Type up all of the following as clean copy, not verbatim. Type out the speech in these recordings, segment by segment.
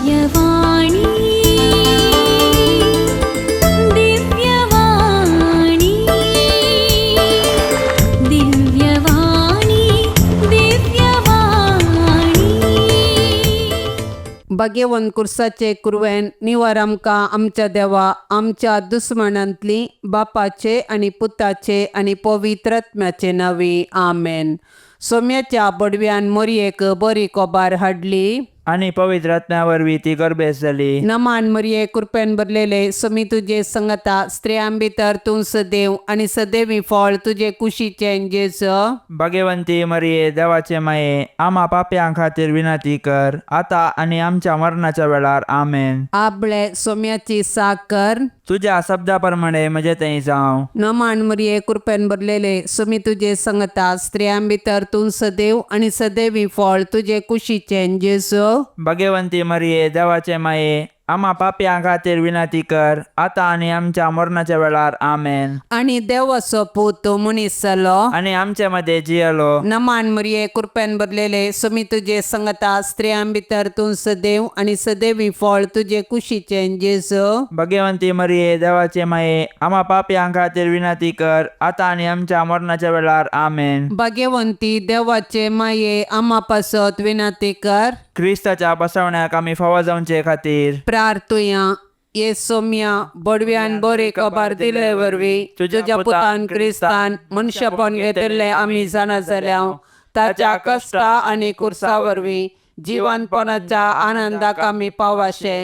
दिव्यवाणी, दिव्यवाणी, दिव्यवाणी, दिव्यवाणी. भाग्यवंत कुर्साचे कुरवेन निवार आमकां आमच्या देवा आमच्या दुस्मनांतली बापाचे आनी पुताचे आनी पवित्र आत्म्याचे नांवी आमेन. सोम्याच्या बडव्यान मोरयेक बरी कोबार हाडली आनी पवित्र आत्म्या वरवीं ती गर्भेस्त जाली. नमान मरिये, कृपेन भरलेले, समी तुजे संगता, स्त्रियां भितर तूं सदैव आनी सदैवी फळ तुजे कुशीचें जेजू. भाग्यवंती मरिये, देवाचे माये, आमा पापयां खातीर विनंती कर, आतां आनी आमच्या मरणाच्या वेळार. आमेन. आपले सोम्याची साकर. तुज्या शब्दा प्रमाणे म्हजे थंय जावं. नमान मरिये, कृपेन भरलेले, समी तुजे संगता, स्त्रियां भितर तूं सदैव आनी सदैवी फळ तुजे कुशीचें जेजू. भाग्यवंती मरिये, देवाचे माये, आमा पापयां खातीर विनंती कर, आतां आनी आमच्या मरणाच्या वेळार. आमेन. आनी देवाचो पूत मनीस जालो आनी आमचे मदें जियेलो. नमान मरिये, कृपेन भरलेले, समी तुजे संगता, स्त्रियां भितर तूं सदैव आनी सदैवी फळ तुजे कुशीचें जेजू. भाग्यवंती मरिये, देवाचे माये, आमा पापयां खातीर विनंती कर, आतां आनी आमच्या मरणाच्या वेळार. आमेन. भाग्यवंती देवाचे माये, आमा पासत विनंती कर. क्रिस्ताच्या बसवण्याक आमी फावो जावचे खातीर प्रार्थुया. ये सोम्या, बडव्यान बरी खबर दिले वरवीं तुज्या पुतान क्रिस्तान मनशापण घेतिल्लें आमी जाणा जाल्या, ताच्या कश्टा आनी कुर्सा वरवीं जिवनपणाच्या आनंदाक आमी पावाशे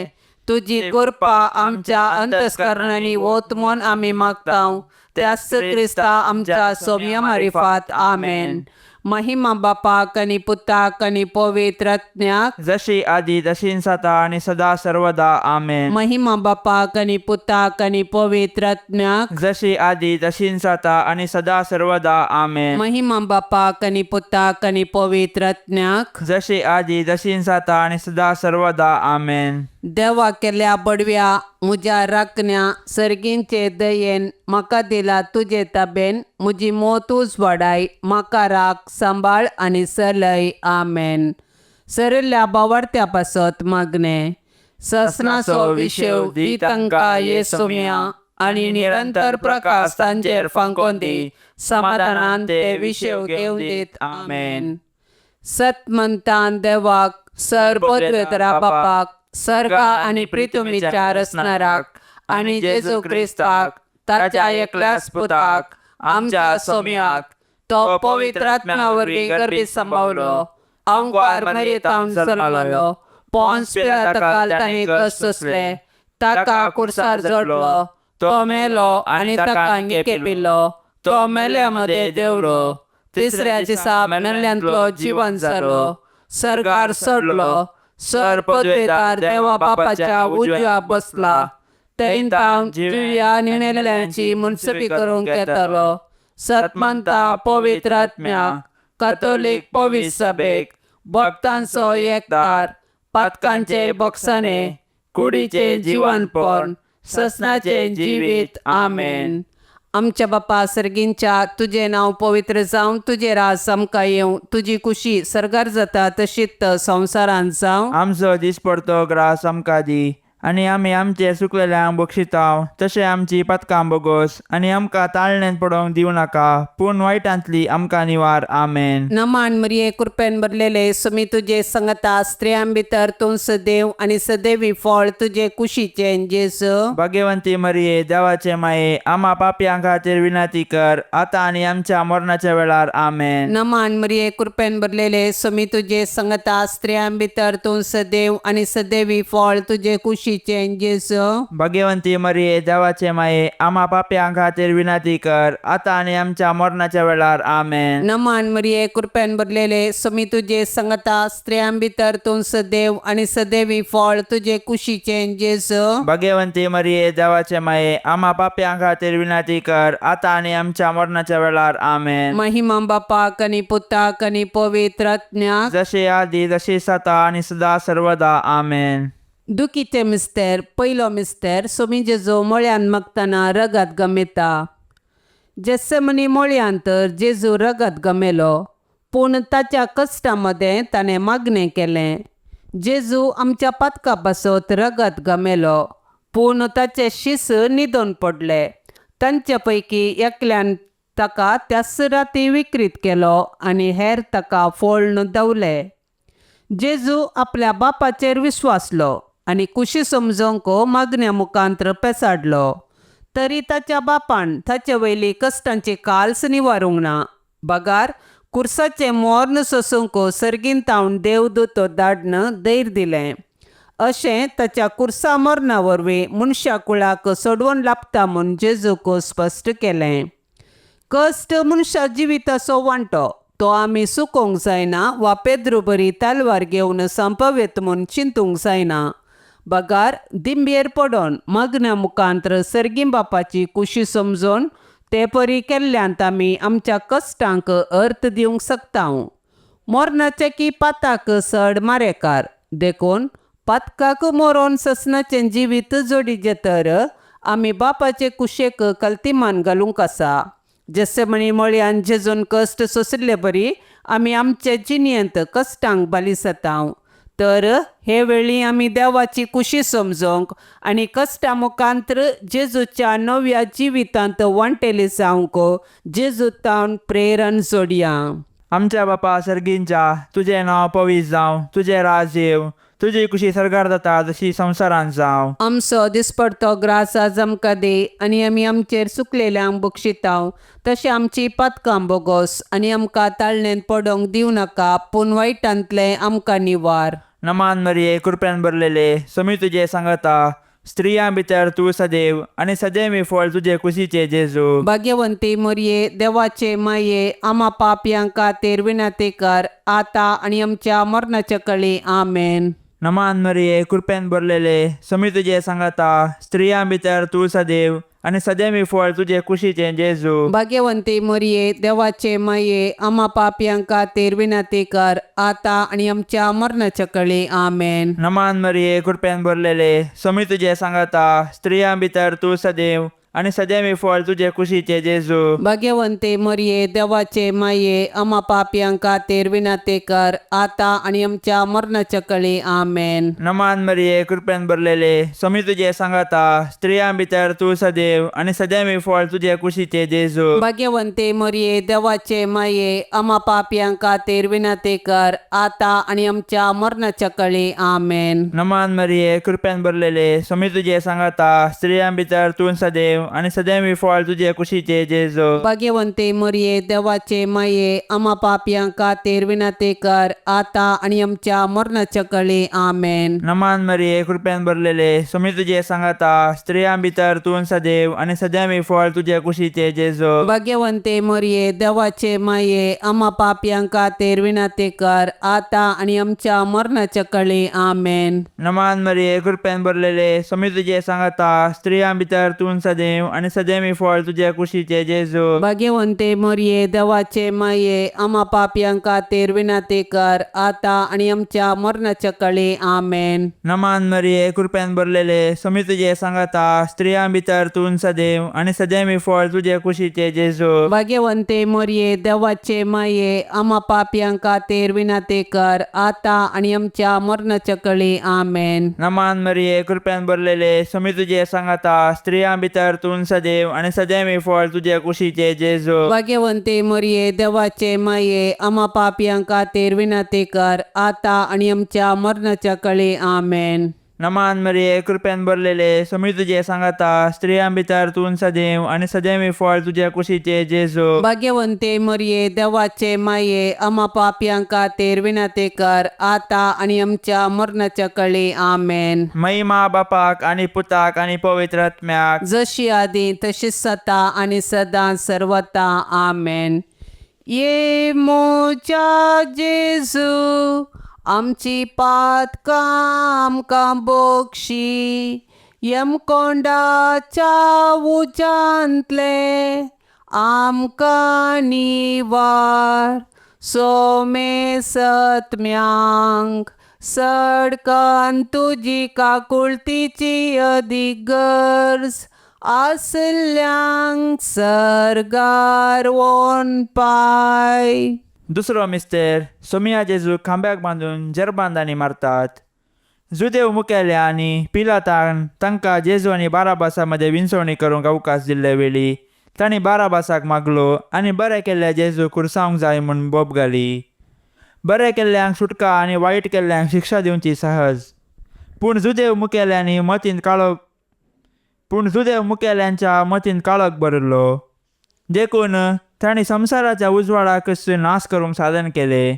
तुजी कृपा आमच्या अंतस्करणांनी वत म्हूण आमी मागता, त्याच क्रिस्ता आमच्या सोम्या मारिफात. आमेन. महिमा बापाक आनी पुताक आनी पवित्र आत्म्याक, जशी आदी तशीच आतां आनी सदा सर्वदा. आमेन. महिमा बापाक आनी पुताक आनी पवित्र आत्म्याक, जशी आदी तशीच आतां आनी सदा सर्वदा. आमेन. महिमा बापाक आनी पुताक आनी पवित्र आत्म्याक, जशी आदी तशीच आतां आनी सदा सर्वदा. आमेन. देवा केल्या बडव्या म्हज्या राखण्या, सर्गींचे दयेन म्हाका दिला तुजे ताबेन म्हजी मोतूच वाडाय, म्हाका राख, सांबाळ आनी चलय. आमेन. सरिल्ल्या बावार्थ्या पासत मागणें. ससनाचो विशेव दी तांकां ये सोम्या आनी निरंतर प्रकाश तांचेर फांकोवन दी, समाधानान ते विशेव घेवन दीत. आमेन. सतमंतान देवाक, सर पदवेदरा बापाक, सर्गा आनी पृथ्वीच्या रचणाराक आनी जेजू क्रिस्ताक ताच्या एकल्याच पुताक आमच्या सोम्याक, तो पवित्र आत्म्या वरवीं गर्भीत संभावलो, आंकवार मरियेतावन जल्मलो, पोन्स पिलाताकाल ताणें कश्ट सोंसले, ताका कुर्सार जोडलो, तो मेलो आनी ताका निकेपिलो, तो मेल्या मदें देंवलो, तिसऱ्या दिसा मेल्ल्यांतलो जिवन जालो, सर्गार चडलो, सर पदवेदार देवा बापाच्या उजव्या बसला, थंय तावन जिव्या निणेल्यांची मुन्सपी करूंक येतलो. सतमंता पवित्र आत्म्याक, कातोलीक पवित्र सभेक, भक्तांचो एकतार, पातकांचे बोगसाणे, कुडीचें जिवनपण, ससनाचें जिवीत. आमेन. आमच्या बापा सर्गींच्या, तुजें नांव पवित्र जावं, तुजें राज आमकां येवं, तुजी कुशी सर्गार जाता तशीच संवसारांत जावं. आमचो दिसपडतो ग्रास आमकां दी आनी आमी आमचे सुकलेल्यांक बक्षितांव तशें आमची पातकां बोगोस आनी आमकां ताळण्यांत पडोवंक दिवं नाका, पूण वायटांतली आमकां निवार. आमेन. नमान मरिये, कृपेन भरलेले, सुमी तुजे संगता, स्त्रियां भितर तूं सदैव आनी सदैवी फळ तुजे कुशीचें जेजू. भाग्यवंती मरिये, देवाचे माये, आमा पापयां खातीर विनंती कर, आतां आनी आमच्या मरणाच्या वेळार. आमेन. नमान मरिये, कृपेन भरलेले, सुमी तुजे संगता, स्त्रियां भितर तूं सदैव आनी सदैवी फळ तुजे कुशीचें जेजू. भाग्यवंती मरिये, देवाचे माये, आमा पापयां खातीर विनंती कर, आतां आनी आमच्या मरणाच्या वेळार. आमेन. नमान मरिये, कृपेन भरलेले, सुमी तुजे संगता, स्त्रियां भितर तूं सदैव आनी सदैवी फळ तुजे कुशीचें जेजू. भाग्यवंती मरिये, देवाचे माये, आमा पापयां खातीर विनंती कर, आतां आनी आमच्या मरणाच्या वेळार. आमेन. महिमा बापाक आनी पुताक आनी पवित्र आत्म्याक, जशी आदी तशी आतां आनी सदा सर्वदा. आमेन. दुखीचे मिस्तेर. पयलो मिस्तेर. सोमी जेजू मळ्यान मागतना रगत गमेता. जेस्सेमनी मळयान तर जेजू रगत गमेलो, पूण ताच्या कश्टा मदें ताणें मागणें केलें. जेजू आमच्या पातका पासत रगत गमेलो पूण ताचे शीस न्हिदोन पडले. तांचे पैकी एकल्यान ताका त्याच राती विक्रीत केलो आनी हेर ताका फोळ्ण दवले. जेजू आपल्या बापाचेर विस्वासलो आनी कुशी समजोंक मागण्या मुखांत्र पेसाडलो. तरी ताच्या बापान ताचे वयली कश्टांची काल्स निवारूंक ना, बगार कुर्साचें मोर्न सोसूंक सर्गीन तावन देवदूत धाडन धैर्य दिलें. अशें ताच्या कुर्सा मरणा वरवीं मनशा कुळाक सोडवण लाबता म्हूण जेजूक स्पश्ट केलें. कश्ट मनशा जिविताचो वांटो, तो आमी चुकोवंक जायना वा पेद्रू बरी तलवार घेवन संपवेत म्हूण चिंतूंक जायना, बगार दिंबेर पडोन मागण्या मुखांत्र सर्गीं बापाची कुशी समजून ते परी केल्ल्यांत आमी आमच्या कश्टांक अर्थ दिवंक शकता. मरणाचे की पाताक चड मारेकार, देखून पातकाक मरोन ससनाचें जिवीत जोडिचें तर आमी बापाचे कुशेक कल्तिमान घालूंक आसा. जेसेमणी मळयान जेजून कश्ट सोंसिल्ले बरी आमी आमचे जिणेंत कश्टांक बालिसता. तर हे वेळी आमी देवाची कुशी समजोंक आनी कश्टा मुखांत्र जेजूच्या नव्या जिवितांत वांटेली जावंक जेजू तावन प्रेरण जोडया. आमच्या बापा सर्गींच्या, तुजें नांव पवित्र जावं, तुजें राज येवं, तुजी कुशी सर्गार जाता तशी संवसारांत जावं. आमचो दिसपडतो ग्रास आज आमकां दी आनी आमी आमचेर चुकलेल्यांक बक्षितांव तशें आमची पातकां बोगोस आनी आमकां ताळणेंत पडोंक दिवं नाका, पूण वायटांतलें आमकां निवार. नमान मरिये, कृपेन भरलेले, समी तुजे सांगता, स्त्रियां भितर तूं सदैव आनी सदैव फळ तुजे कुशीचे जेजू. भाग्यवंती मरिये, देवाचे माये, आमा पापयां खातीर विनंती कर आतां आनी आमच्या मरणाच्या कळी. आमेन. नमान मरिये, कृपेन भरलेले, समी तुजे सांगता, स्त्रियां भितर तूं सदैव आनी सदैव फळ तुजे कुशीचे जेजू. भाग्यवंती मरिये, देवाचे माये, आमा पापयां खातीर विनंती कर आतां आनी आमच्या मरणाच्या कळी. आमेन. नमान मरिये, कृपेन भरलेले, समी तुजे सांगता, स्त्रियां भितर तूं सदैव आनी सदैव फळ तुजे कुशीचे जेजू. भाग्यवंती मरिये, देवाचे माये, आमा पापयां खातीर विनंती कर आतां आनी आमच्या मरणाच्या कळी. आमेन. नमान मरिये, कृपेन भरलेले, समी तुजे सांगता, स्त्रियां भितर तूं सदैव आनी सदैव फळ तुजे कुशीचे जेजू. भाग्यवंती मरिये, देवाचे माये, आमा पापयां खातीर विनंती कर आतां आनी आमच्या मरणाच्या कळी. आमेन. नमान मरिये, कृपेन भरलेले, समी तुजे सांगता, स्त्रियां भितर तूं सदैव आनी सदैव फळ तुजे कुशीचे जेजू. भाग्यवंती मरिये, देवाचे माये, आमा पापयां खातीर विनंती कर आतां आनी आमच्या मरणाच्या कळी. आमेन. नमान मरिये, कृपेन भरलेले, समी तुजे सांगता, स्त्रियां भितर तूं सदैव आनी सदैव फळ तुजे कुशीचे जेजू. भाग्यवंती मरिये, देवाचे माये, आमा पापयां खातीर विनंती कर आतां आनी आमच्या मरणाच्या कळी. आमेन. नमान मरिये, कृपेन भरलेले, समी तुजे सांगता, स्त्रियां भितर तूं सदैव आनी सदैव फळ तुजे कुशीचे जेजू. भाग्यवंती मरिये, देवाचे माये, आमा पापयां खातीर विनंती कर आतां आनी आमच्या मरणाच्या कळी. आमेन. नमान मरिये, कृपेन भरलेले, समी तुजे सांगता, स्त्रियां भितर तूं सदैव आनी सदैव फळ तुजे कुशीचे जेजू. भाग्यवंती मरिये, देवाचे माये, आमा पापयां खातीर विनंती कर आतां आनी आमच्या मरणाच्या कळी. आमेन. नमान मरिये, कृपेन भरलेले, समी तुजे सांगता, स्त्रियां भितर तूं सदैव आनी सदैव फळ तुजे कुशीचे जेजू. भाग्यवंती मरिये, देवाचे माये, आमा पापयां खातीर विनंती कर आतां आनी आमच्या मरणाच्या कळी. आमेन. नमान मरिये, कृपेन भरलेले, समी तुजे सांगता, स्त्रियां भितर तूं सदैव आनी सदैव फळ तुजे कुशीचे जेजू. भाग्यवंती मरिये, देवाचे माये, आमा पापयां खातीर विनंती कर आतां आनी आमच्या मरणाच्या कळी. आमेन. महिमा बापाक आनी पुताक आनी पवित्र आत्म्याक, जशी आदी तशीच सता आनी सदां सर्वता. आमेन. ये मोजा जेजू, आमची पातकां आमकां बोगशी, यमकोंडाच्या उज्यांतले आमकां निवार, सोमे सत्म्यांक सडकान तुजी काकुळतीची अदीक गरज आसल्यांक सर्गार वोन पाय. दुसरो मिस्तेर, सोमिया जेजूक खांब्याक बांदून जेरबांदांनी मारतात. जुदेव मुखेल्यांनी पिलातान तांकां जेजू आनी बाराबासा मदें विंचवणी करूंक अवकाश दिल्ले वेळी तांणी बाराबासाक मागलो आनी बरें केल्ल्या जेजू खुर्सावंक जाय म्हूण बोब घाली. बरें केल्ल्यांक सुटका आनी वायट केल्ल्यांक शिक्षा दिवची सहज. पूण जुदेव मुखेल्यांच्या मतींत काळोख भरिल्लो. देखून तांणी संवसाराच्या उजवाडाकच नाश करूंक साधन केलें.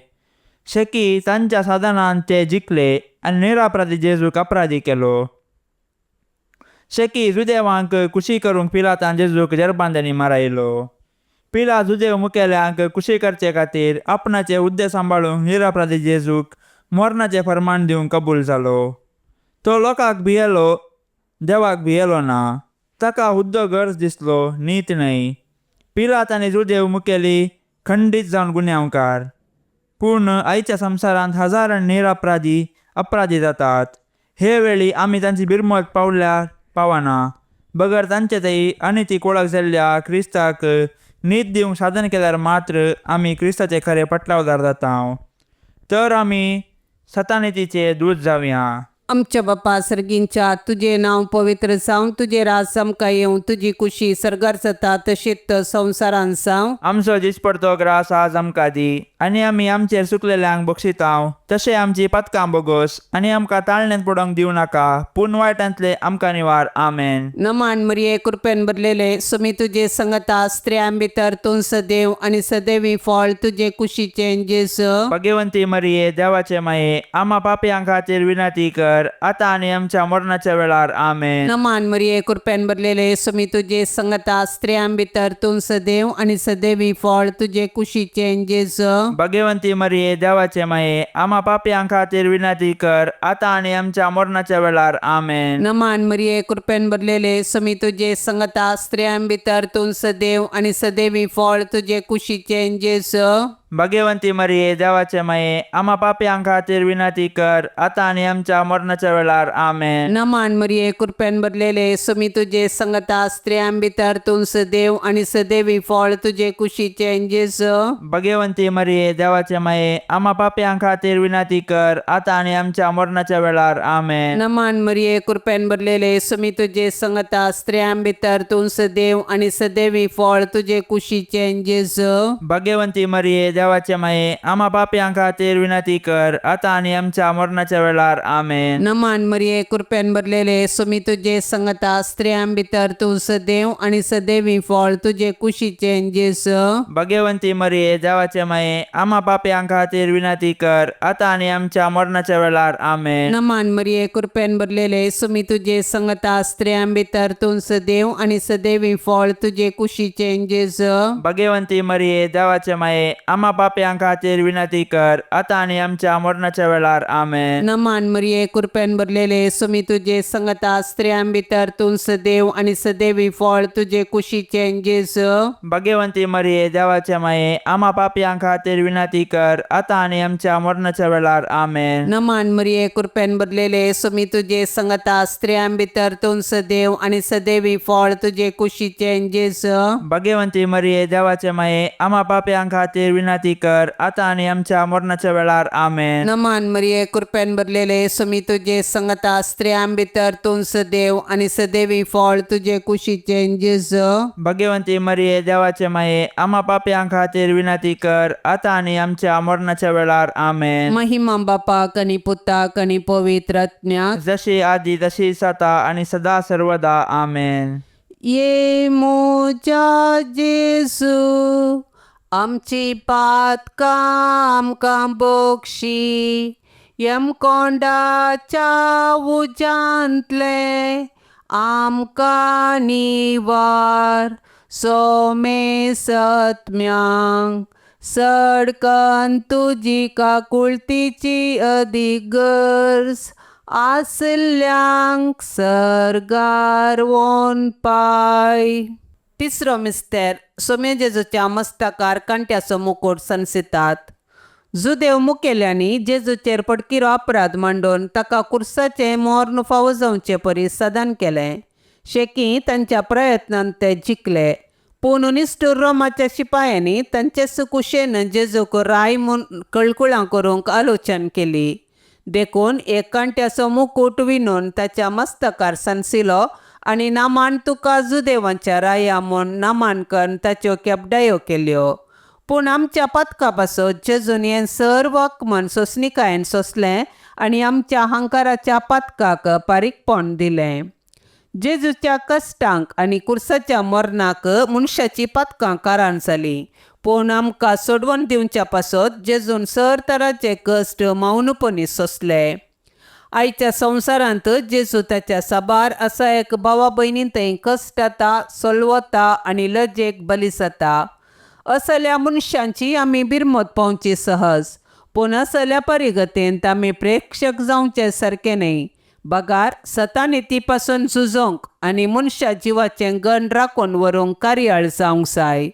शेकी तांच्या साधनान ते जिखले आनी निरापराधी जेजूक अपराधी केलो. शेकी जुदेवांक खुशी करूंक पिलातान जेजूक जेरबांद्यांनी मारायलो. पिलात जुदेव मुखेल्यांक खुशी करचे खातीर आपणाचे हुद्दे सांबाळूंक निरापराधी जेजूक मरणाचें फर्मान दिवंक कबूल जालो. तो लोकांक भियेलो, देवाक भियेलो ना. ताका हुद्दो गरज दिसलो, नीत न्हय. पिलात आनी जुदेव मुखेली खंडीत जावन गुन्यांवकार. पूण आयच्या संवसारांत हजारांनी निरापराधी अपराधी जातात. हे वेळी आमी तांची बिरमत पावल्यार पावना. बगर तांचे थंय अनितीक वळख जाल्ल्या क्रिस्ताक नीत दिवंक साधन केल्यार मात्र आमी क्रिस्ताचे खरे पटलावदार जाता. तर आमी सतानितीचे दूत जावया. आमच्या बापा सर्गींच्या, तुजें नांव पवित्र जावं, तुजें राज आमकां येवं, तुजी कुशी सर्गार जाता तशीच संवसारान जावं. आमचो दिसपडतो ग्रास आज आमकां दी आनी आमी आमचेर चुकलेल्यांक बक्षितांव तशें आमची पथकां बोगोस आनी आमकां ताळण्यांत पडोवंक दिवं नाका, पूण वायटांतले आमकां निवार. आमेन. नमान मरिये, कृपेन भरलेले, सुमी तुजे संगता, स्त्रियां भितर तूं सदैव आनी सदैवी फळ तुजे कुशीचें जेजू. भगवंती मरिये, देवाचे माये, आमा पापयां खातीर विनंती कर आतां आनी आमच्या मरणाच्या वेळार. आमेन. नमान मरिये, कृपेन भरलेले, सुमी तुजे संगता, स्त्रियां भितर तूं सदैव आनी सदैवी फळ तुजे कुशीचें जेजू. भगवंती मरिये, देवाचे माये, आमा पापयां खातीर विनंती कर आतां आनी आमच्या मरणाच्या वेळार. आमेन. नमान मरिये, कृपेन भरलेले, सुमी तुजे संगता, स्त्रियां भितर तूं सदैव आनी सदैवी फळ तुजे कुशीचें जेजू. भगवंती मरिये, देवाचे माये, आमा पापयां खातीर विनंती कर आतां आनी आमच्या मरणाच्या वेळार. आमेन. नमान मरिये, कृपेन भरलेले, सुमी तुजे संगता, स्त्रियां भितर तूं सदैव आनी सदैवी फळ तुजे कुशीचें जेजू. भगवंती मरिये, देवाचे माये, आमा पापयां खातीर विनंती कर आतां आनी आमच्या मरणाच्या वेळार. आमेन. नमान मरिये, कृपेन भरलेले, सुमी तुजे संगता, स्त्रियां भितर तूं सदैव आनी सदैवी फळ तुजे कुशीचें जेजू. भगवंती मरिये, देवाचे माये, आमा पापयां खातीर विनंती कर आतां आनी आमच्या मरणाच्या वेळार. आमेन. नमान मरिये, कृपेन भरलेले, सुमी तुजे संगता, स्त्रियां भितर तूं सदैव आनी सदैवी फळ तुजे कुशीचें जेजू. भगवंती मरिये, देवाचे माये, आमा पापयां खातीर विनंती कर आतां आनी आमच्या मरणाच्या वेळार. आमेन. नमान मरिये, कृपेन भरलेले, सुमी तुजे संगता, स्त्रियां भितर तूं सदैव आनी सदैवी फळ तुजे कुशीचें जेजू. भगवंती मरिये, देवाचे माये, आमा पापयां खातीर विनंती कर आतां आनी आमच्या मरणाच्या वेळार. आमेन. नमान मरिये, कृपेन भरलेले, सुमी तुजे संगता, स्त्रियां भितर तूं सदैव आनी सदैवी फळ तुजे कुशीचें जेजू. भगवंती मरिये, देवाचे माये, आमा पापयां खातीर विनंती कर आतां आनी आमच्या मरणाच्या वेळार. आमेन. नमान मरिये, कृपेन भरलेले, सुमी तुजे संगता, स्त्रियां भितर तूं सदैव आनी सदैवी फळ तुजे कुशीचें जेजू. भगवंती मरिये, देवाचे माये, आमा पापयां खातीर विनंती कर आतां आनी आमच्या मरणाच्या वेळार. आमेन. नमान मरिये, कृपेन भरलेले, सुमी तुजे संगता, स्त्रियां भितर तूं सदैव आनी सदैवी फळ तुजे कुशीचें जेजू. भगवंती मरिये, देवाचे माये, आमा पापयां खातीर विनंती कर आतां आनी आमच्या मरणाच्या वेळार. आमेन. महिमा बापाक आनी पुताक आनी पवित्र आत्म्याक, जशी आदी तशी जाता आनी सदा सर्वदा. आमेन. ये म्हज्या जेजू, आमची पातकां आमकां बक्षी, यमकोंडाच्या उज्यांतले आमकां निवार, सोमे सत्म्यांक सडकन तुजी काकुळतीची अदीक गरज आसल्यांक सर्गार वोन पाय. तिसरो मिस्तेर, सोमे जेजूच्या मस्तकार कांट्याचो मुकूट सनसितात. जुदेव मुखेल्यांनी जेजूचेर पडकिरो अपराध मांडून ताका कुर्साचें मर्ण फावो जावचे परी साधन केलें. शेकी तांच्या प्रयत्नान ते जिखले. पूण निश्ठूर रोमाच्या शिपायांनी तांचेच कुशेन जेजूक राय म्हूण कळकुळां करूंक आलोचन केली. देखून एक कांट्याचो मुकूट विणून ताच्या मस्तकार सांसिलो आनी नामान तुका जुदेवांच्या राया म्हूण नामांकन ताच्यो केपडायो केल्यो. पूण आमच्या पातका पासत जेजून हें सर्व अपमान सोंसणीकायेन सोंसलें आनी आमच्या हंकाराच्या पातकाक पारीकपण दिलें. जेजूच्या कश्टांक आनी कुर्साच्या मरणाक मनशाची पातकां कारण जालीं. पूण आमकां सोडवून दिवच्या पासत जेजून सर तरांचे कश्ट मौनपणी सोंसले. आयच्या संवसारांत जेजू ताच्या साबार असा एक भावा भयणीं थंय कश्ट जाता, सोलवता आनी लजेक बली जाता. असल्या मनशांची आमी बिरमत पावची सहज. पूण असल्या परिगतेंत आमी प्रेक्षक जावचे सारके न्हय. बगार सतानिती पासून झुजोवंक आनी मनशा जिवाचें गण राखून व्हरूंक कार्याळ जावंक जाय.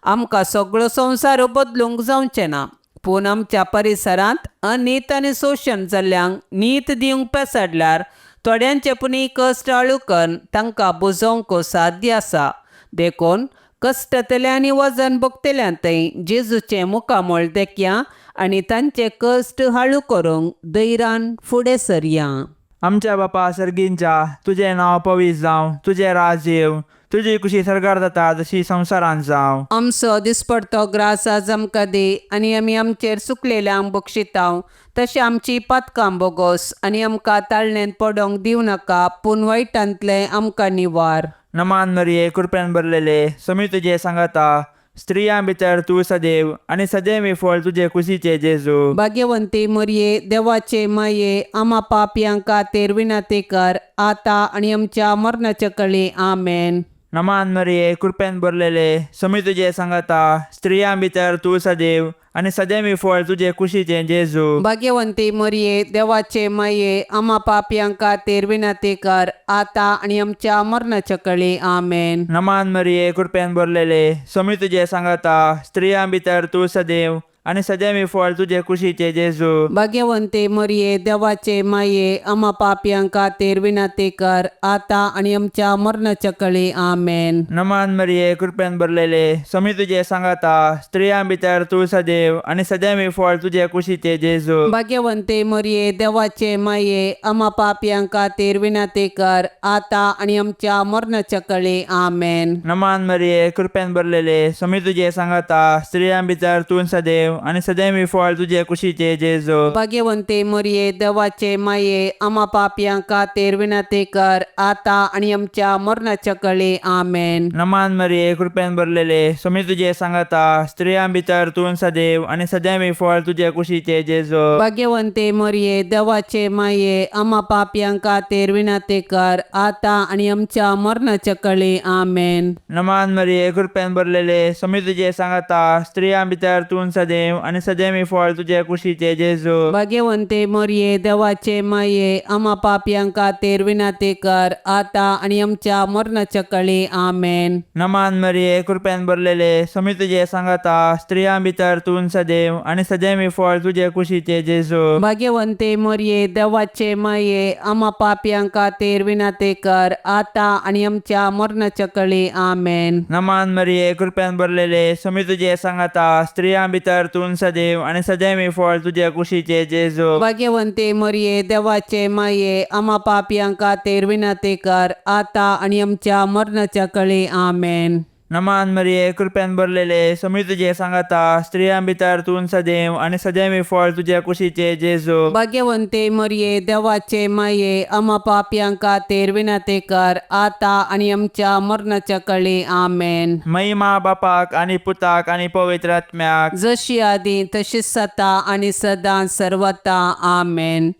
आमकां सगळो संवसार बदलूंक जावचें ना. पूण आमच्या परिसरांत अनीत आनी शोशण जाल्ल्यांक नीत दिवंक पेसाडल्यार थोड्यांचे पुणी कश्ट आळूकन तांकां बुजोवंक साध्य आसा. देखून कश्टतले आनी वजन भोगतल्यां थंय जेजूचें मुखामळ देखया आनी तांचे कश्ट हाळू करूंक धैर्यान फुडें सरया. आमच्या बापा सर्गींच्या, तुजें नांव पवित्र जावं, तुजें राज येवं, तुजी कुशी सर्गार जाता जशी संवसारांत जावं. आमचो दिसपडतो ग्रास आज आमकां दी आनी आमी आमचेर चुकलेल्यांक बक्षितांव तशें आमची पातकां बोगोस आनी आमकां ताळणेंत पडोवंक दिवं नाका पूण वायटांतलें आमकां निवार. नमान मरिये, कृपेन भरलेले, समी तुजे सांगाता, स्त्रियां भितर तूं सदैव आनी सदैव फळ तुजे कुशीचे जेजू. भाग्यवंती मरये, देवाचे माये, आमा पापयांक खातीर विनंती कर आतां आनी आमच्या मरणाच्या कळी. आमेन. नमान मरिये, कृपेन भरलेले, समी तुजे सांगाता, स्त्रियां भितर तूं सदैव आनी सदैव फळ तुजे कुशीचे जेजू. भाग्यवंती मरये, देवाचे माये, आमा पापयांक खातीर विनंती कर आतां आनी आमच्या मरणाच्या कळी. आमेन. नमान मरिये, कृपेन भरलेले, समी तुजे सांगाता, स्त्रियां भितर तूं सदैव आनी सदैव फळ तुजे कुशीचे जेजू. भाग्यवंती मरये, देवाचे माये, आमा पापयांक खातीर विनंती कर आतां आनी आमच्या मरणाच्या कळी. आमेन. नमान मरिये, कृपेन भरलेले, समी तुजे सांगाता, स्त्रियां भितर तूं सदैव आनी सदैव फळ तुजे कुशीचे जेजू. भाग्यवंती मरये, देवाचे माये, आमा पापयांक खातीर विनंती कर आतां आनी आमच्या मरणाच्या कळी. आमेन. नमान मरिये, कृपेन भरलेले, समी तुजे सांगाता, स्त्रियां भितर तूं सदैव आनी सदैव फळ तुजे कुशीचे जेजू. भाग्यवंती मरये, देवाचे माये, आमा पापयांक खातीर विनंती कर आतां आनी आमच्या मरणाच्या कळी. आमेन. नमान मरिये, कृपेन भरलेले, समी तुजे सांगाता, स्त्रियां भितर तूं सदैव आनी सदैव फळ तुजे कुशीचे जेजू. भाग्यवंती मरये, देवाचे माये, आमा पापयांक खातीर विनंती कर आतां आनी आमच्या मरणाच्या कळी. आमेन. नमान मरिये, कृपेन भरलेले, समी तुजे सांगाता, स्त्रियां भितर तूं सदैव आनी सदैव फळ तुजे कुशीचे जेजू. भाग्यवंती मरये, देवाचे माये, आमा पापयांक खातीर विनंती कर आतां आनी आमच्या मरणाच्या कळी. आमेन. नमान मरिये, कृपेन भरलेले, समी तुजे सांगाता, स्त्रियां भितर तूं सदैव आनी सदैव फळ तुजे कुशीचे जेजू. भाग्यवंती मरये, देवाचे माये, आमा पापयांक खातीर विनंती कर आतां आनी आमच्या मरणाच्या कळी. आमेन. नमान मरिये, कृपेन भरलेले, समी तुजे सांगाता, स्त्रियां भितर तूं सदैव आनी सदैव फळ तुजे कुशीचे जेजू. भाग्यवंती मरये, देवाचे माये, आमा पापयांक खातीर विनंती कर आतां आनी आमच्या मरणाच्या कळी. आमेन. नमान मरिये, कृपेन भरलेले, समी तुजे सांगाता, स्त्रियां भितर तूं सदैव आनी सदैव फळ तुजे कुशीचे जेजू. भाग्यवंती मरये, देवाचे माये, आमा पापयांक खातीर विनंती कर आतां आनी आमच्या मरणाच्या कळी. आमेन. महिमा बापाक आनी पुताक आनी पवित्र आत्म्याक, जशी आदी तशीच सता आनी सदां सर्वता. आमेन.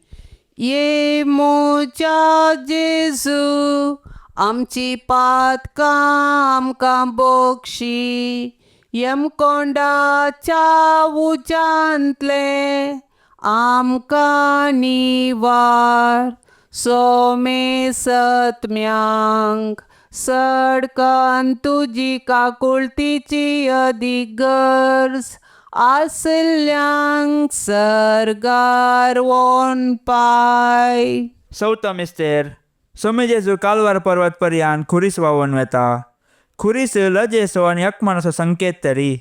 ये म्हज्या जेजू, आमची पातकां आमकां बक्षी, यमकोंडाच्या उज्यांतलें आमकां निवार, सोमेसत्म्यांक सडकन तुजी काकुळतीची अदीक गरज आसल्यांक सर्गार वोन पाय. चवथो मिस्तेर. सोमी जेजू कालवार पर्वत पर्यान खुरीस व्हांवून वेता. खुरीस लजेचो आनी अपमानाचो संकेत तरी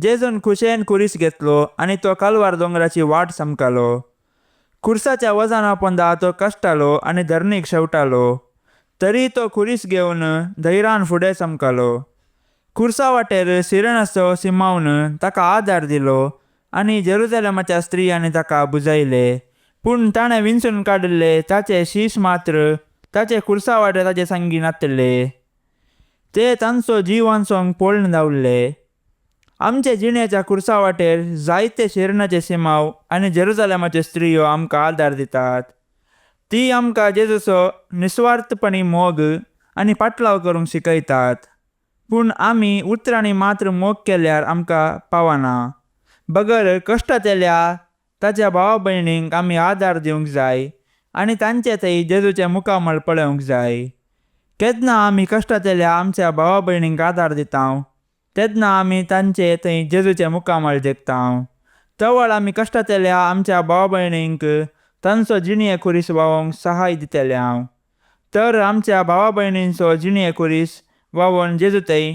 जेजून खुशेन खुरीस घेतलो आनी तो कालवार दोंगराची वाट चमकालो. खुर्साच्या वजना पोंदा तो कश्टालो आनी धरणीक शेवटालो. तरी तो खुरीस घेवन धैरान फुडें चमकलो. खुर्सा वाटेर सिरणाचो सिमावन ताका आदार दिलो आनी जेरुजलेमाच्या स्त्रियांनी ताका बुजयले. पूण ताणें विंचून काडिल्ले ताचे शीश मात्र ताचे खुर्सा वाटेर ताचे संगी नातले. ते तांचो जीव वांचोवंक पळून धांवले. आमचे जिणेच्या खुर्सा वाटेर जायते शिरणाचे सिमाव आनी जेरुजलेमाच्यो स्त्रियो आमकां आदार दितात. ती आमकां जेजूचो निस्वार्थपणी मोग आनी पाटलाव करूंक शिकयतात. पूण आमी उतरांनी मात्र मोग केल्यार आमकां पावना. बगर कश्टांतल्या ताच्या भावा भयणींक आमी आदार दिवंक जाय आनी तांचे थंय जेजूचें मुखामळ पळोवंक जाय. केन्ना आमी कश्टांतल्या आमच्या भावा भयणींक आदार दिता तेन्ना आमी तांचे थंय जेजूचें मुखामळ देखता. तवळ आमी कश्टांतल्या आमच्या भावा भयणींक तांचो जिणये खुरीस व्हांवोंक सहाय दितले हांव. तर आमच्या भावा भयणींचो जिणये खुरीस व्हांवोन जेजू थंय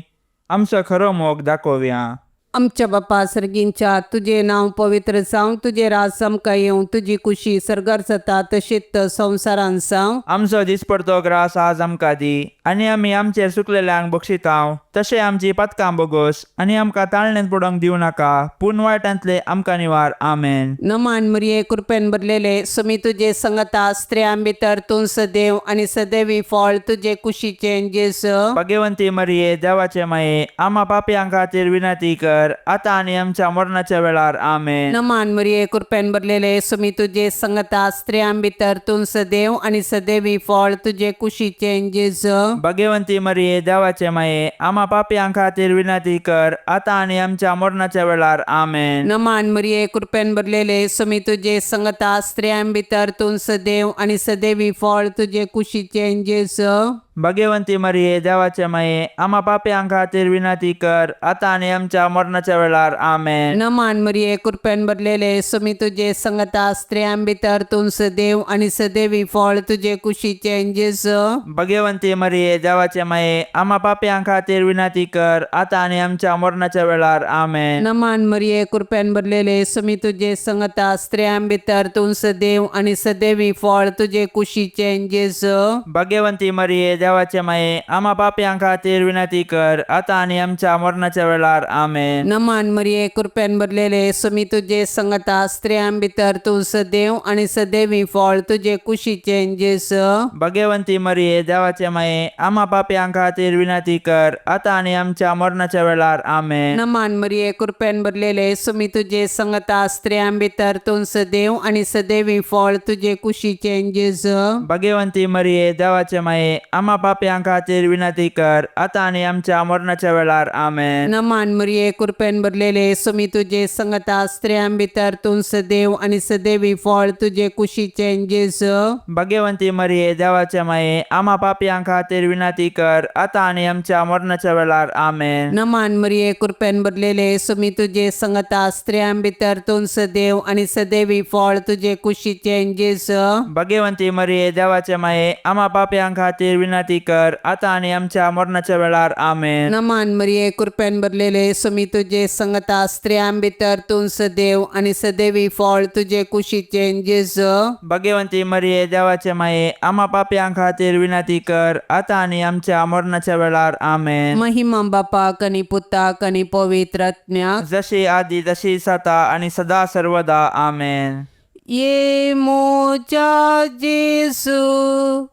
आमचो खरो मोग दाखोवया. आमच्या बापा सर्गींच्या तुजें नांव पवित्र जावं, तुजें राज आमकां येवं, तुजी कुशी सर्गार जाता तशीच संवसारान जावं. आमचो दिसपडतो ग्रास आज आमकां दी आनी आमी आमचेर सुकलेल्यांक बक्षितांव तशें आमची पतकां बोगोस आनी आमकां ताळणेंत पडोवंक दिवं नाका पूण वायटांतले आमकां निवार. आमेन. नमान मरिये, कृपेन भरलेले, सुमी तुजे संगता, स्त्रियां भितर तूं सदैव आनी सदैवी फळ तुजे कुशीचें जेजू. भगवंती मरिये, देवाचे माये, आमा पापयां खातीर विनंती कर आतां आनी आमच्या मरणाच्या वेळार. आमेन. नमान मरिये, कृपेन भरलेले, सुमी तुजे संगता, स्त्रियां भितर तूं सदैव आनी सदैवी फळ तुजे कुशीचें जेजू. भगवंती मरिये, देवाचे माये, आमा पापयां खातीर विनंती कर आतां आनी आमच्या मरणाच्या वेळार. आमेन. नमान मरिये, कृपेन भरलेले, सुमी तुजे संगता, स्त्रियां भितर तूं सदैव आनी सदैवी फळ तुजे कुशीचें जेजू. भगवंती मरिये, देवाचे माये, आमा पापयां खातीर विनंती कर आतां आनी आमच्या मरणाच्या वेळार. आमेन. नमान मरिये, कृपेन भरलेले, सुमी तुजे संगता, स्त्रियां भितर तूं सदैव आनी सदैवी फळ तुजे कुशीचें जेजू. भगवंती मरिये, देवाचे माये, आमा पापयां खातीर विनंती कर आतां आनी आमच्या मरणाच्या वेळार. आमेन. नमान मरिये, कृपेन भरलेले, सुमी तुजे संगता, स्त्रियां भितर तूं सदैव आनी सदैवी फळ तुजे कुशीचें जेजू. भगवंती मरिये, देवाचे माये, आमा पापयां खातीर विनंती कर आतां आनी आमच्या मरणाच्या वेळार. आमेन. नमान मरिये, कृपेन भरलेले, सुमी तुजे संगता, स्त्रियां भितर तूं सदैव आनी सदैवी फळ तुजे कुशीचें जेजू. भगवंती मरिये, देवाचे माये, आमा पापयां खातीर विनंती कर आतां आनी आमच्या मरणाच्या वेळार. आमेन. नमान मरिये, कृपेन भरलेले, सुमी तुजे संगता, स्त्रियां भितर तूं सदैव आनी सदैवी फळ तुजे कुशीचें जेजू. भगवंती मरिये, देवाचे माये, आमा पापयां खातीर विनंती कर आतां आनी आमच्या मरणाच्या वेळार. आमेन. नमान मरिये, कृपेन भरलेले, सुमी तुजे संगता, स्त्रियां भितर तूं सदैव आनी सदैवी फळ तुजे कुशीचें जेजू. भगवंती मरिये, देवाचे माये, आमा पापयां खातीर विनंती कर आतां आनी आमच्या मरणाच्या वेळार. आमेन. नमान मरिये, कृपेन भरलेले, सुमी तुजे संगता, स्त्रियां भितर तूं सदैव आनी सदैवी फळ तुजे कुशीचें जेजू. भगवंती मरिये, देवाचे माये, आमा पापयां खातीर विनंती कर आतां आनी आमच्या मरणाच्या वेळार. आमेन. नमान मरिये, कृपेन भरलेले, सुमी तुजे संगता, स्त्रियां भितर तूं सदैव आनी सदैवी फळ तुजे कुशीचें जेजू. भगवंती मरिये, देवाचे माये, आमा पापयां खातीर विनंती कर आतां आनी आमच्या मरणाच्या वेळार. आमेन. महिमा बापाक आनी पुताक आनी पवित्र आत्म्याक, जशी आदी तशी सता आनी सदा सर्वदा. आमेन. ये मोजा जेजू,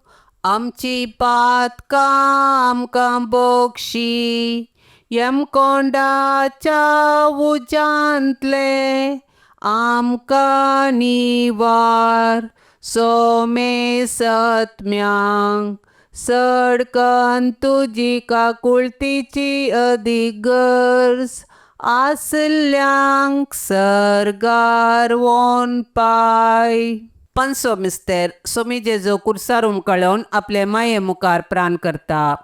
आमची पातकां आमकां बक्षी, यमकोंडाच्या उज्यांतले आमकां निवार, सोमे सत्म्यांक सडकन तुजी काकुळतीची अदीक गरज आसल्यांक सर्गार वोन पाय. पांचवो मिस्तेर, सोमी जेजू कुर्सार उमकळोवन आपले माये मुखार प्राण करता.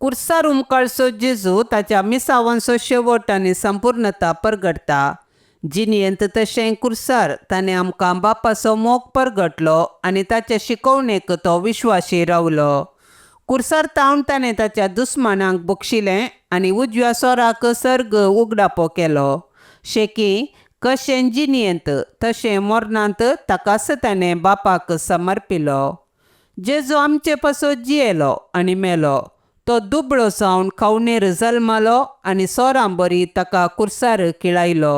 कुर्सार उमकळचो जेजू ताच्या मिसावांचो शेवट आनी संपूर्णता परगटता. जिणेंत तशें कुर्सार ताणें आमकां बापाचो मोग परगटलो आनी ताचे शिकवणेक तो विश्वासी रावलो. कुर्सार तावन ताणें ताच्या दुस्मानांक बक्षिलें आनी उजव्या सोराक सर्ग उगडापो केलो. शेकी कशें जिणयेंत तशें मरणांत ताकाच ताणें बापाक समर्पिलो. जेजू आमचे पासत जियेलो आनी मेलो. तो दुबळो जावन खावणेर जल्मलो आनी सोरां बरी ताका कुर्सार किळायलो.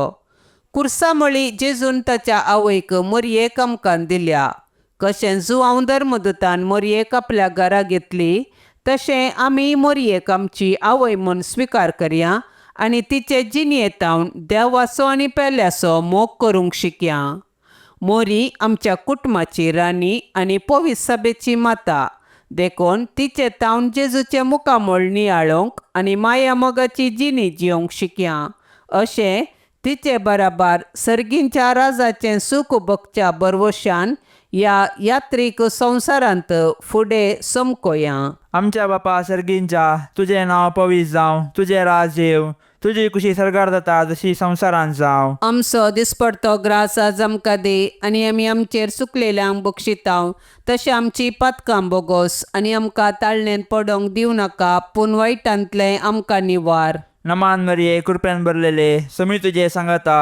कुर्सा म्हळी जेजून ताच्या आवयक मोरयेक आमकां दिल्या. कशें जुवांव धर्मदूतान मोरयेक आपल्या घरा घेतली तशें आमी मोरयेक आमची आवय म्हूण स्विकार करया आनी तिचे जिणयेंत देवाचो आनी पेल्याचो मोग करूंक शिकया. मोरी आमच्या कुटुंबाची राणी आनी पवित्र सभेची माता देखून तिचे तावन जेजूचें मुखामळ नियाळूंक आनी माया मोगाची जिणी जियोंक शिकया. अशें तिचे बराबर सर्गींच्या राजाचें सूख भोगच्या बरवशान ह्या यात्रीक संवसारांत फुडें चमकोया. आमच्या बापा सर्गींच्या, तुजें नांव पवित्र जावं, तुजें राज येवं, तुजी कुशी सर्गार जाता जशी संवसारांत जावं. आमचो दिसपडतो ग्रास आज आमकां दी आनी आमी आमचेर चुकलेल्यांक बक्षितांव तशें आमची पातकां बोगोस आनी आमकां ताळणेंत पडोंक दिवं नाका पूण वायटांतलें आमकां निवार. नमान मरिये, कृपेन भरलेले, समी तुजे सांगाता,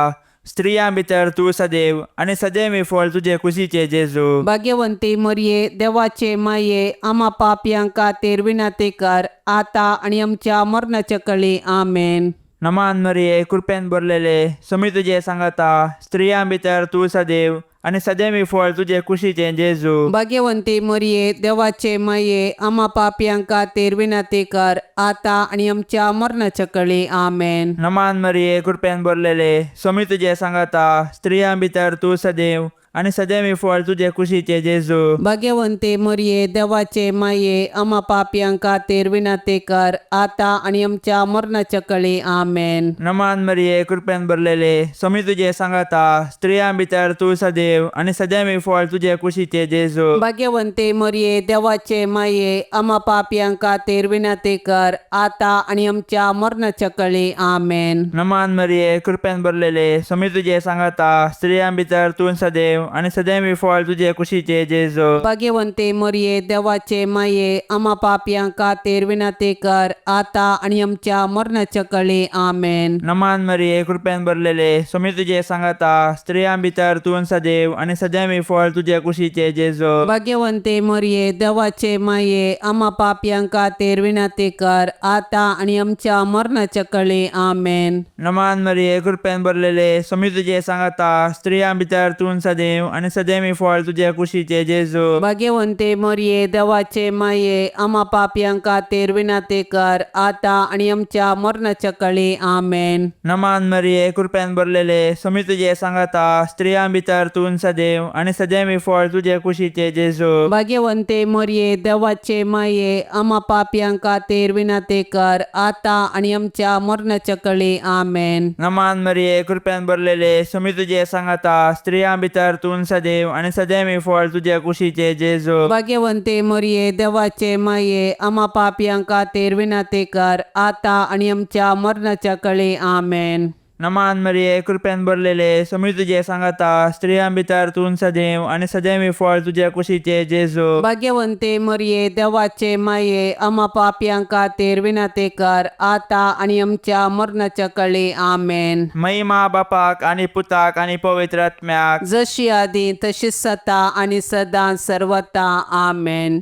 स्त्रियां भितर तूं सदैव आनी सदैव फळ तुजे कुशीचे जेजू. भाग्यवंती मरये, देवाचे माये, आमा पापयां खातीर विनंती कर आतां आनी आमच्या मरणाच्या कळी. आमेन. नमान मरिये, कृपेन भरलेले, समी तुजे सांगाता, स्त्रियां भितर तूं सदैव आनी सदैव फळ तुजे कुशीचे जेजू. भाग्यवंती मरये, देवाचे माये, आमा पापयां खातीर विनंती कर आतां आनी आमच्या मरणाच्या कळी. आमेन. नमान मरिये, कृपेन भरलेले, समी तुजे सांगाता, स्त्रियां भितर तूं सदैव आनी सदैव फळ तुजे कुशीचे जेजू. भाग्यवंती मरये, देवाचे माये, आमा पापयां खातीर विनंती कर आतां आनी आमच्या मरणाच्या कळी. आमेन. नमान मरिये, कृपेन भरलेले, समी तुजे सांगाता, स्त्रियां भितर तूं सदैव आनी सदैव फळ तुजे कुशीचे जेजू. भाग्यवंती मरये, देवाचे माये, आमा पापयां खातीर विनंती कर आतां आनी आमच्या मरणाच्या कळी. आमेन. नमान मरिये, कृपेन भरलेले, समी तुजे सांगाता, स्त्रियां भितर तूं सदैव आनी सदैव फळ तुजे कुशीचे जेजू. भाग्यवंती मरये, देवाचे माये, आमा पापयां खातीर विनंती कर आतां आनी आमच्या मरणाच्या कळी. आमेन. नमान मरिये, कृपेन भरलेले, समी तुजे सांगाता, स्त्रियां भितर तूं सदैव आनी सदैव फळ तुजे कुशीचे जेजू. भाग्यवंती मरये, देवाचे माये, आमा पापयां खातीर विनंती कर आतां आनी आमच्या मरणाच्या कळी. आमेन. नमान मरिये, कृपेन भरलेले, समी तुजे सांगाता, स्त्रियां भितर तूं सदैव आनी सदैव फळ तुजे कुशीचे जेजू. भाग्यवंती मरये, देवाचे माये, आमा पापयां खातीर विनंती कर आतां आनी आमच्या मरणाच्या कळी. आमेन. नमान मरिये, कृपेन भरलेले, समी तुजे सांगाता, स्त्रियां भितर तूं सदैव आनी सदैव फळ तुजे कुशीचे जेजू. भाग्यवंती मरये, देवाचे माये, आमा पापयां खातीर विनंती कर आतां आनी आमच्या मरणाच्या कळी. आमेन. नमान मरिये, कृपेन भरलेले, समी तुजे सांगाता, स्त्रियां भितर तूं सदैव आनी सदैव फळ तुजे कुशीचे जेजू. भाग्यवंती मरये, देवाचे माये, आमा पापयां खातीर विनंती कर आतां आनी आमच्या मरणाच्या कळी. आमेन. नमान मरिये, कृपेन भरलेले, समी तुजे सांगाता, स्त्रियां भितर तूं सदैव आनी सदैव फळ तुजे कुशीचे जेजू. भाग्यवंती मरये, देवाचे माये, आमा पापयां खातीर विनंती कर आतां आनी आमच्या मरणाच्या कळी. आमेन. महिमा बापाक आनी पुताक आनी पवित्र आत्म्याक, जशी आदी तशीच सता आनी सदां सर्वता. आमेन.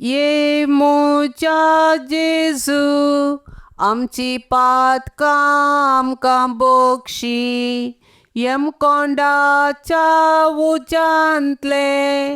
ये म्हज्या जेजू, आमची पातकां आमकां बक्षी, यमकोंडाच्या उज्यांतले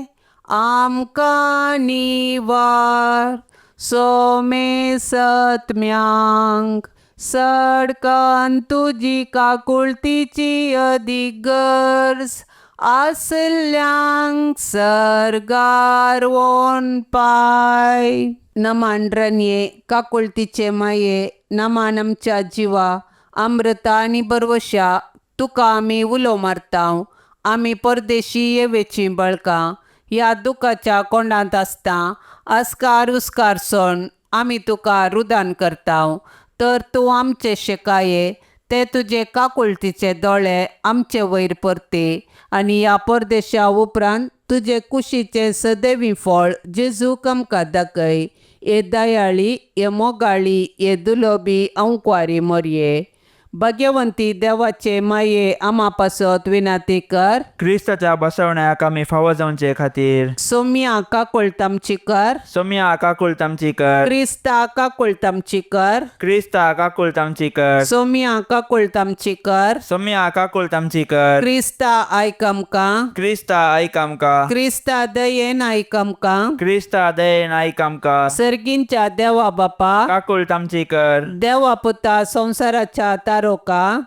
आमकां निवार, सोमे सत्म्यांक सडकन तुजी काकुळतीची अदीक गरज आसल्यांक सर्गार वोन पाय. नमान रनये, काकुळतीचे माये, नमान आमच्या जिवा, अमृता आनी बरवशा, तुका आमी उलो मारतांव. आमी परदेशी येवेचीं बळकां ह्या दुखाच्या कोंडांत आसता आस्कार उस्कार सोण आमी तुका रुदान करतांव. तर तूं आमचे शेकाये ते तुजे काकुळतीचे दोळे आमचे वयर परते आनी ह्या परदेशा उपरांत तुजे कुशीचें सदैवी फळ जेजूक आमकां दाखय. हे दयाळी, हे मोगाळी, हे दुलोबी अंकवारी मोरये. भाग्यवंती देवाचे माये आमा पासत विनाती कर. क्रिस्ताच्या बसवण्याक आमी फावो जावचे खातीर. सोम्या काकुळतामची कर. सोम्या काकुळट आमची कर. क्रिस्ता काकुळतामची कर. क्रिस्ता काकुळट आमची कर. सोम्या काकुळतामची कर. सोम्या काकुळट आमची कर. क्रिस्ता आयक आमकां. क्रिस्ता आयक आमकां. क्रिस्ता दयेन आयक आमकां. क्रिस्ता दयेन आयक आमकां. सर्गींच्या देवा बापा. काकुळट आमची कर. देवा पुता संवसाराच्या तारोका.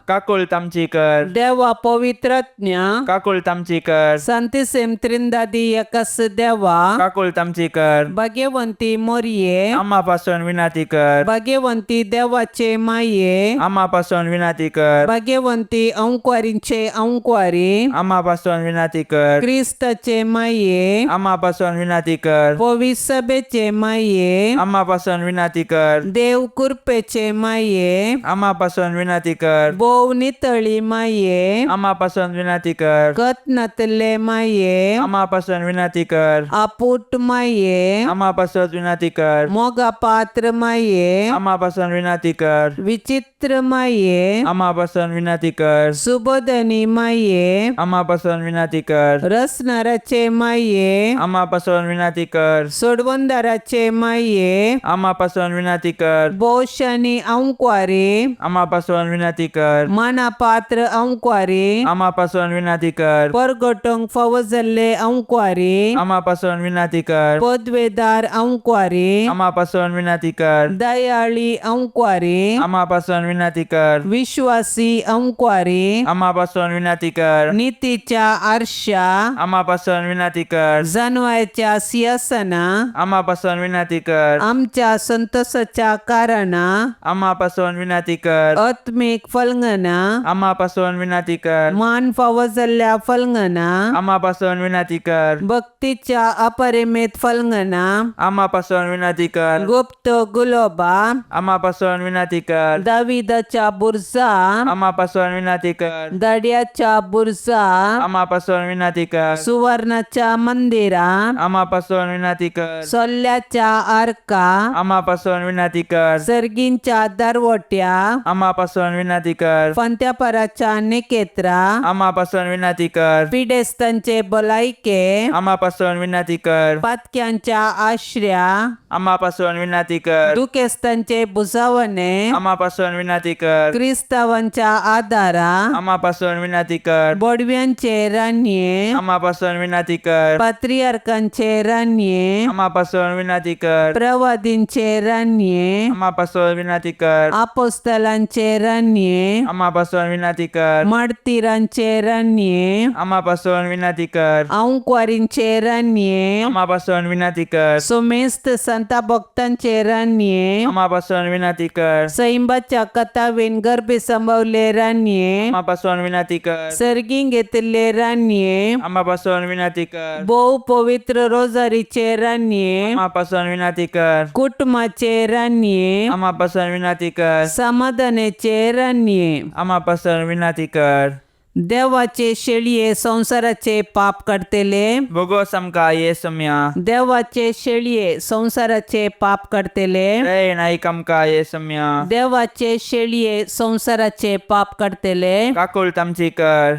काकुळट आमची कर. देवा पवित्रज्ञा. काकुळट आमची कर. संतिसेम त्रिंदादी एकस देवा. काकुळट आमची कर. भाग्यवंती मोरये. आम्हा पासून विनंती कर. भाग्यवंती देवाचे माये. आम्हा पासून विनंती कर. भाग्यवंती अंकवारींचे अंकवारी. आम्हा पासून विनंती कर. क्रिस्ताचे माये. आम्हा पासून विनंती कर. पविसभेचे माये. आम्हा पासून विनंती कर. देव कृपेचे माये. आम्हा पासून विनंती कर. भोव नितळी माये. आम्हा पासून विनंती कर. कत नातले माये. आम्हा पासून विनंती कर. आपूट माये. आम्हा पासून विनंती कर. मोगा पात्र माये. आम्हा पासून विनंती कर. विचित्र माये. आम्हा पासून विनंती कर. सुबोधनी माये. आम्हा पासून विनंती कर. रसनाराचे माये. आम्हा पासून विनंती कर. सोडवणदाराचे माये. आम्हा पासून विनंती कर. बोशानी अंकवारी. आम्हा पासून विनंती कर. माना पात्र अंकवारी. आम्हा पासून विनंती कर. परगटोंक फावो जाल्ले अंकवारी. आम्हा पासून विनंती कर. पदवेदार अंकवारी. आम्हा पासून विनंती कर. दयाळी अंकवारी. आम्हा पासून विनंती कर. विश्वासी अंकवारी. आम्हा पासून विनंती कर. नीतीच्या आरशा. आम्हा पासून विनंती कर. जनवायच्या सिंहासना. आम्हा पासून विनंती कर. आमच्या संतोषाच्या कारणा. आम्हा पासून विनंती कर. आत्मिक फलंगना. आम्हा पासून विनंती कर. मान फावो जाल्ल्या फलंगना. आम्हा पासून विनंती कर. भक्तीच्या अपरिमित फलंगना. आम्हा पासून विनंती कर. गुप्त गुलोबा. आम्हा पासून विनंती कर. दाविदाच्या बुरजा. आम्हा पासून विनंती कर. दड्याच्या बुरजा. आम्हा पासून विनंती कर. सुवर्णाच्या मंदिरा. आम्हा पासून विनंती कर. सोल्ल्याच्या आरका. आम्हा पासून विनंती कर. सर्गींच्या दरवट्या. आम्हा पासून विनंती कर. पंत्यापराच्या निकेत्रा. आम्हा पासून विनंती कर. पिडेस्तांचे भलायके. आम्हा पासून विनंती कर. पातक्यांच्या आश्र्या. आम्हा पासून विनंती कर. दुखेस्तांचे भुजावणे. आम्हा पासून विनंती कर. क्रिस्तावांच्या आदारा. आम्हा पासून विनंती कर. बोडव्यांचे रानये. आम्हा पासून विनंती कर. पात्रियार्कांचे रानये. आम्हा पासून विनंती कर. प्रवादींचे रानये. आम्हा पासून विनंती कर. आपोस्तलांचे रानये. आम्हा पासून विनंती कर. मार्तीरांचे रानये. आम्हा पासून विनंती कर. अंकवारींचे रानये. आम्हा पासून विनंती कर. सुमेस्त संता भक्तांचे रानये. आम्हा पासून विनंती कर. सैंबाच्या कथावेन गर्भे संभवले रानये. आम्हा पासून विनंती कर. सर्गीं घेतिल्ले रानये. आम्हा पासून विनंती कर. भोव पवित्र रोजारीचे रानये. आम्हा पासून विनंती कर. कुटुंबाचे रानये. आम्हा पासून विनंती कर. समाधानाचे रानये. आम्हा पासून विनंती कर. देवाचे शेळये संवसाराचे पाप काडटले. भोगोस आमकां ये सम्या. देवाचे शेळये संवसाराचे पाप काडटले. दयेन आयक आमकां ये सम्या. देवाचे शेळये संवसाराचे पाप काडटले. काकुळट आमची कर.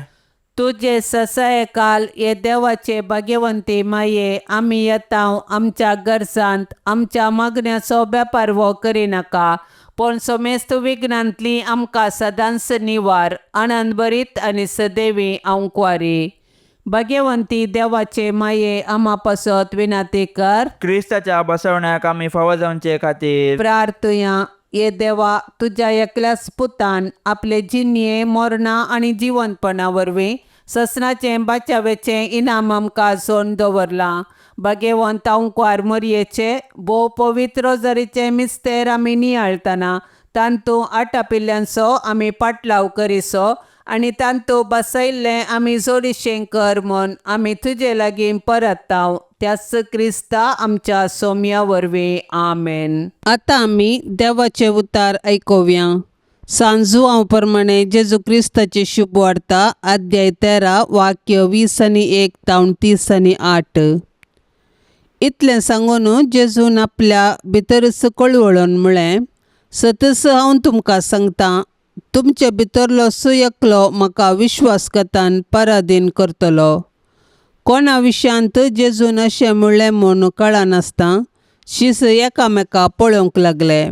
तुजे ससायकाल हे देवाचे भाग्यवंती माये आमी येता आमच्या गरजांत आमच्या मागण्याचो वेपार हो करिनाका पूण समेस्त विघ्नांतली आमकां सदांच निवार आनंद भरीत आनी सदैवी अंकवारी. भाग्यवंती देवाचे माये आमा पासत विनंती कर. क्रिस्ताच्या बसवण्याक आमी फावो जावचे खातीर. प्रार्थुया. ये देवा तुज्या एकल्याच पुतान आपले जिणये मरणां आनी जिवंतपणा वरवीं ससनाचें बाचावेचें इनाम आमकां जोडून दवरलां. भाग्यवंत अंकवार मोरयेचे भोव पवित्र रोजारीचें मिस्तेर आमी नियाळतना तांतू आटापिल्ल्यांचो आमी पाटलाव करिसो आनी तांतू बसयल्लें आमी जोडीशें कर म्हूण आमी तुजे लागीं परताव त्याच क्रिस्ता आमच्या सोम्या वरवीं. आमेन. आतां आमी देवाचे उतार आयकुया. सांजुआंव प्रमाणे जेजू क्रिस्ताची शुभ वार्ता अध्याय 13 वाक्य 20 आनी 1 तावन 30 आनी 8. इतलें सांगून जेजून आपल्या भितरच कळवळून म्हळें, सतस हांव तुमकां सांगता तुमचे भितरलो सुयकलो म्हाका विश्वासघातान पराधीन करतलो. कोणा विशयांत जेजून अशें म्हणलें म्हूण कळनासतना शीस एकामेका पळोवंक लागले.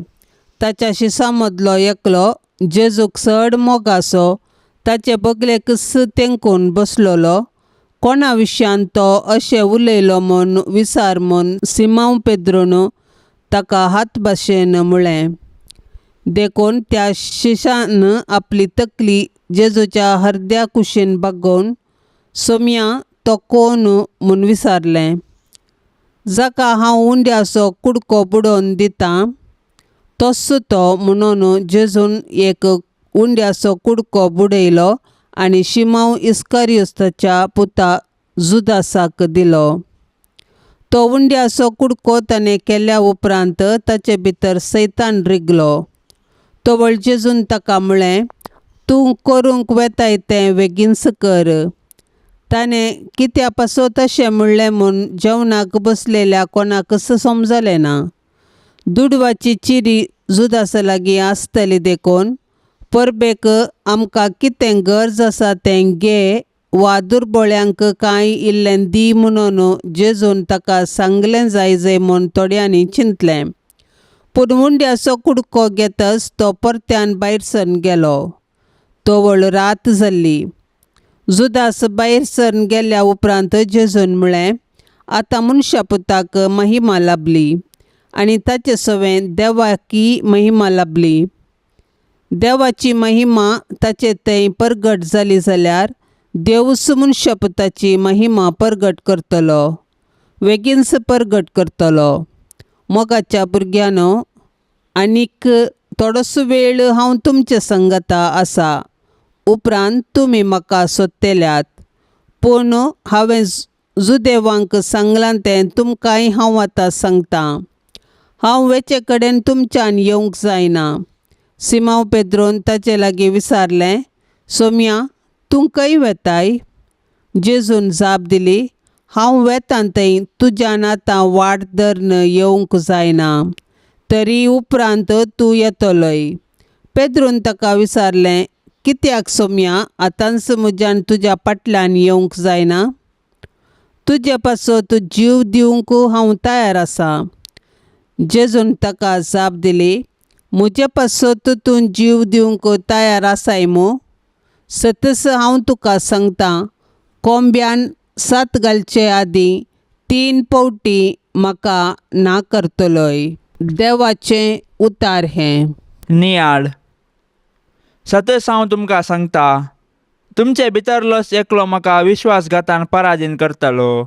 ताच्या शिसां मदलो एकलो जेजूक चड मोगासो ताचे बगलेकच तेंकून बसलेलो. कोणा विशयांत तो अशें उलयलो म्हूण विचार म्हूण सिमांव पेद्रून ताका हात भाशेन म्हळें. देखून त्या शिशान आपली तकली जेजूच्या हरद्या कुशीन बागोवन सोमया तो कोण म्हूण विचारलें. जाका हांव उंड्याचो कुडको बुडोवन दितां तोच तो म्हणून जेजून एक उंड्याचो कुडको बुडयलो आनी शिमांव इस्कारियोताच्या पुता जुदासाक दिलो. तो उंड्याचो कुडको ताणें केल्या उपरांत ताचे भितर सैतान रिगलो. तवळ जेजून ताका म्हळें, तूं करूंक वेताय तें बेगीनच कर. ताणें कित्या पासत अशें म्हणलें म्हूण जेवणाक बसलेल्या कोणाकच समजलें ना. दुडवाची चिरी जुदासा लागीं आसतली देखून परबेक आमकां कितें गरज आसा तें घे वा दुर्बोळ्यांक कांय इल्लें दी म्हणून जेजून ताका सांगलें जायजय म्हूण थोड्यांनी चिंतलें. पूण उंड्याचो कुडको घेतच तो परत्यान भायर सरून गेलो. तवळ रात जाल्ली. जुदास भायर सरून गेल्या उपरांत जेजून म्हळें, आतां मनशा पुताक महिमा लाबली आनी ताचे सवें देवाकी महिमा लाबली. देवाची महिमा ताचे थंय परगट जाली जाल्यार देवूच मनशापुताची महिमा परगट करतलो, बेगीनच परगट करतलो. मोगाच्या भुरग्यांनो, आनीक थोडोसो वेळ हांव तुमचे संगता आसा. उपरांत तुमी म्हाका सोदतल्यात, पूण हांवें जुदेवांक सांगलां तें तुमकांय हांव आतां सांगतां. हांव वेचे कडेन तुमच्यान येवंक जायना. सिमांव पेद्रून ताचे लागीं विचारलें, सोमया तूं खंय वेताय? जेजून जाप दिली, हांव वेतां थंय तुज्यान आतां वाट धरून येवंक जायना, तरी उपरांत तूं येतलोय. पेद्रून ताका विचारलें, कित्याक सोमया आतांच म्हज्यान तुज्या फाटल्यान येवंक जायना? तुजे पासत जीव दिवंक हांव तयार आसा. जेजून ताका जाप दिली, म्हजे पासत तूं जीव दिवंक तयार आसाय मू? सतस हांव तुका सांगतां, कोंब्यान सात घालचे आदीं 3 फावटी म्हाका ना करतलोय. देवाचें उतार हें. नियाळ. सतस हांव तुमकां सांगता, तुमचे भितरलोच एकलो म्हाका विश्वासघातान पराधीन करतलो.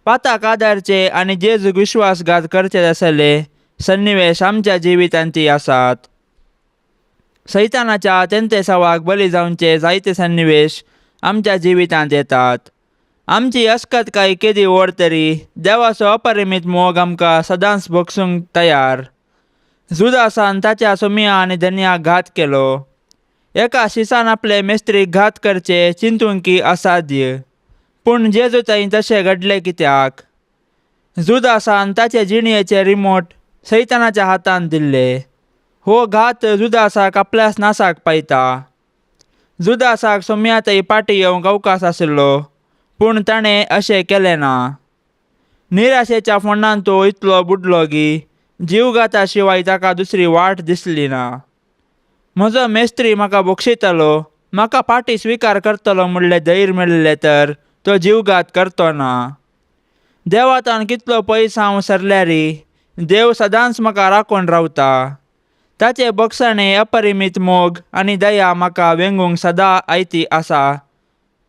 पाताक आदारचे आनी जेजूक विश्वासघात करचे आसले सन्निवेश आमच्या जिवितांत आसात. सैतानाच्या तेंतेसावाक बली जावचे जायते सन्निवेश आमच्या जिवितांत येतात. आमची अस्कत काय केदी व्हड तरी देवाचो अपरिमीत मोग आमकां सदांच भोगसूंक तयार. जुदासान ताच्या सोमिया आनी धनयाक घात केलो. एका शिसान आपले मेस्त्रीक घात करचे चिंतूंक असाध्य, पूण जेजू थंय तशें घडलें कित्याक? जुदासान ताचे जिणयेचे रिमोट सैतानाच्या हातांत दिल्ले. हो घात जुदासाक आपल्याच नासाक पायता. जुदासाक सोम्या थंय पाटी येवंक अवकाश आशिल्लो, पूण ताणें अशें केलें ना. निराशेच्या फोंडान तो इतलो बुडलो की जीवघाता शिवाय ताका दुसरी वाट दिसली ना. म्हजो मेस्त्री म्हाका बक्षयतलो, म्हाका पाटी स्विकार करतलो म्हणलें धैर्य मेळिल्लें तर तो जीवघात करतो ना. देवातान कितलो पयस हांव सरल्यारी देव सदांच म्हाका राखून रावता. ताचे बक्षाणे अपरिमीत मोग आनी दया म्हाका वेंगूंक सदां आयती आसा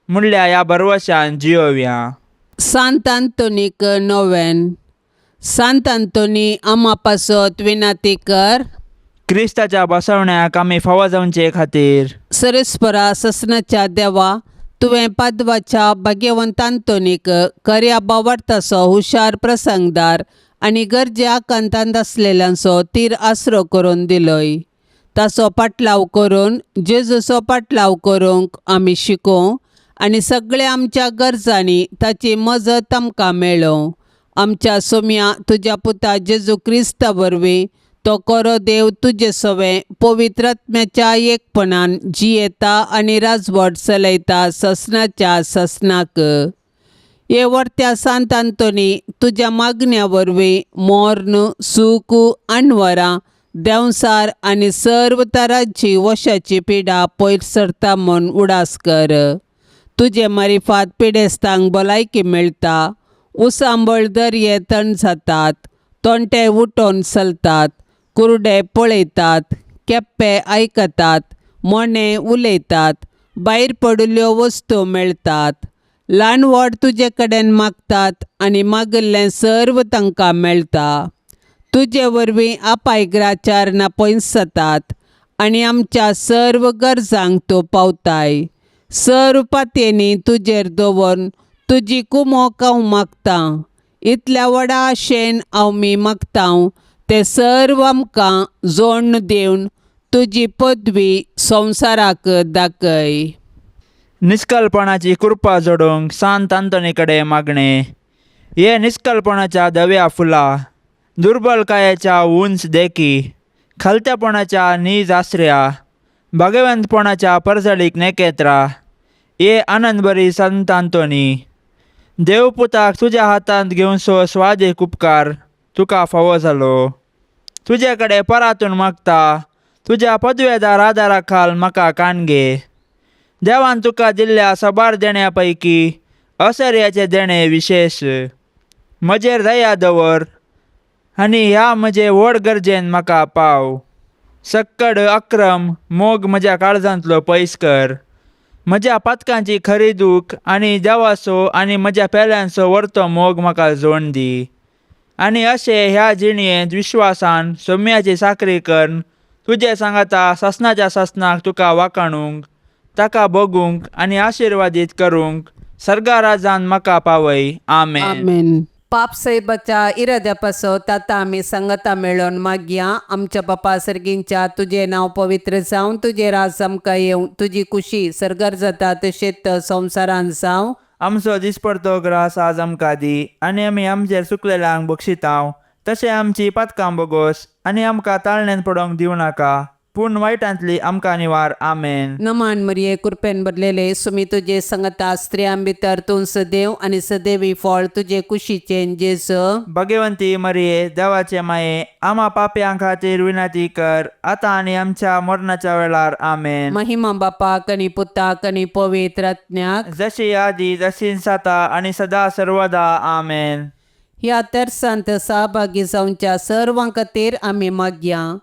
म्हणल्या ह्या भरवशान जियोवया. सांत आंतोनीक नोवेन. सांत आंतोनी आमा पासत विनाती कर. क्रिस्ताच्या बसवण्याक आमी फावो जावचे खातीर. सरेस्परा ससनाच्या देवा, तुवें पादवाच्या भाग्यवंत आंतोनीक खऱ्या बावडताचो हुशार प्रसंगदार आनी गरजे आकांतांत आसलेल्यांचो तीर आसरो करून दिलोय. ताचो पाटलाव करून जेजूचो पाटलाव करूंक आमी शिकोवं आनी सगळ्या आमच्या गरजांनी ताची मजत आमकां मेळोवं. आमच्या सोम्या तुज्या पुता जेजू क्रिस्ता वरवीं तो करो देव तुजे सवें पवित्रात्म्याच्या एकपणान जियेता आनी राजवट चलयता ससनाच्या ससनाक. हे वर्त्या सांत आंतोनी तुज्या मागण्या वरवीं मोर्न सूख अनवरां देंवसार आनी सर्व तरांची वशाची पिडा पयस सरता म्हूण उडास कर. तुजे मारिफात पिडेस्तांक भलायकी मेळटा, उसांबळ दर्ये थंड जातात, तोंटे उठोन चलतात, कुरडे पळयतात, केप्पे आयकतात, मोने उलयतात, भायर पडिल्ल्यो वस्तू मेळटात. ल्हान व्हड तुजे कडेन मागतात आनी मागिल्लें सर्व तांकां मेळटा. तुजे वरवीं आपायग्राचार ना पयस जातात आनी आमच्या सर्व गरजांक तूं पावताय. सर्व पातयेंनी तुजेर दवरून तुजी कुमोक हांव मागतां. इतल्या व्हडा आशेन हांव मी मागता तें सर्व आमकां जोडून दिवन तुजी पदवी संवसाराक दाखय. निस्कलपणाची कृपा जोडूंक सांत आंतोनी कडेन मागणें. हे निस्कलपणाच्या धव्या फुलां, दुर्बलकायेच्या उंच देखी, खालत्यापणाच्या नीज आसऱ्या, भगवंतपणाच्या परजळीक नेकेत्रा, हे आनंदबरी संत आंतोनी, देवपुताक तुज्या हातांत घेवचो स्वादीक उपकार तुका फावो जालो. तुजे कडेन परातून मागता, तुज्या पदवेदार आदारा खाल म्हाका कान घे. देवान तुका दिल्ल्या साबार देण्या पैकी असर्याचें देणें विशेश. म्हजेर दया दवर आनी ह्या म्हजे व्हड गरजेन म्हाका पाव. सक्कड अक्रम मोग म्हज्या काळजांतलो पयस कर. म्हज्या पातकांची खरी दूख आनी देवाचो आनी म्हज्या पेल्यांचो वरतो मोग म्हाका जोड दी. आनी अशें ह्या जिणयेंत विश्वासान सोम्याची साकरी करून तुजे सांगाता सासनाच्या सासनाक तुका वाकाणूंक, ताका बगूंक आनी आशिर्वादीत करूंक सर्गाराजान म्हाका पावय. आमेन. आमेन. पाप साहेबाच्या इराद्या पासत आतां आमी सांगता मेळोवन मागया. आमच्या बापा सर्गींच्या तुजें नांव पवित्र जावं, तुजें राज आमकां येवं, तुजी खुशी सर्गार जाता तशेंच संवसारांत जावं. आमचो दिसपडतो ग्रास आज आमकां दी आनी आमी आमचेर चुकलेल्यांक बक्षितांव तशें आमची पातकां बोगोस आनी आमकां ताळण्यान पडोवंक दिवं नाका, पूण वायटांतली आमकां निवार. आमेन. नमान मरिये, कृपेन भरलेले, सुमी तुजे संगता, स्त्रियां भितर तूं सदैव आनी सदैवी फळ तुजे कुशीचें जेजू. भगवंती मरिये, देवाचे माये, आमा पापयां खातीर विनंती कर आतां आनी आमच्या मरणाच्या वेळार. आमेन. महिमा बापाक आनी पुताक आनी पवित्र आत्म्याक, जशी आदी तशी जाता आनी सदा सर्वदा. आमेन. ह्या तेर्सांत सहभागी जावच्या सर्वां खातीर आमी मागया.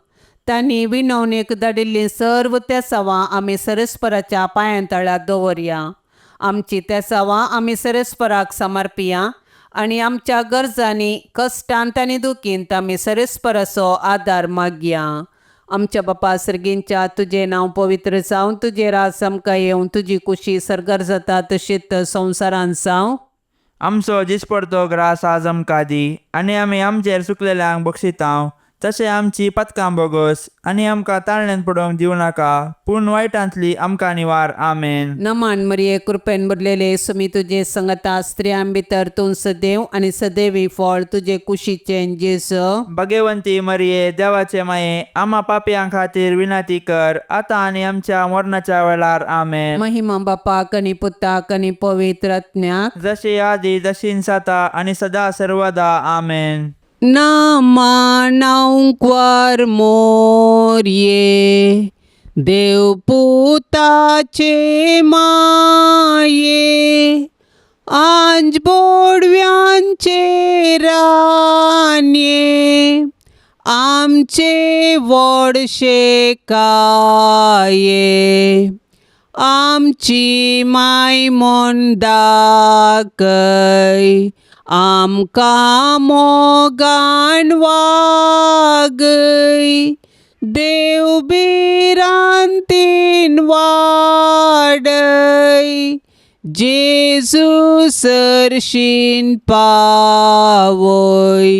तांणी विनवणेक धाडिल्लीं सर्व तेसावां आमी सरस्पराच्या पांयां तळा दवरया. आमची तेसावां आमी सरस्पराक समर्पिया आनी आमच्या गरजांनी कश्टांत आनी दुखींत आमी सरस्पराचो आदार मागया. आमच्या बापा सर्गींच्या तुजें नांव पवित्र जावं, तुजें राज आमकां येवं, तुजी कुशी सर्गार जाता तशीच संवसारांत जावं. आमचो दिसपडतो ग्रास आज आमकां दी आनी आमी आमचेर चुकलेल्यांक बक्षितांव तशें आमची पातकां बोगोस आनी आमकां ताळण्यान पडोवंक दिवं नाका, पूण वायटांतली आमकां निवार. आमेन. नमान मरिये, कृपेन भरलेले, सुमी तुजे संगता, स्त्रियां भितर तूं सदैव आनी सदैवी फळ तुजे कुशीचें जेजू. भगवंती मरिये, देवाचे माये, आमा पापयां खातीर विनंती कर आतां आनी आमच्या मरणाच्या वेळार. आमेन. महिमा बापाक आनी पुताक आनी पवित्र आत्म्याक, जशी आदी तशी जाता आनी सदा सर्वदा. आमेन. नामानांक्वार मोरये, देवपुताचे माये, आंज बोडव्यांचे रानये, आमचे व्हडशे काये, आमची माय म्हूण दाखय, आमकां मोगान वागय, देव भिरांतीन वाडय, जेजू सरशीन पावय,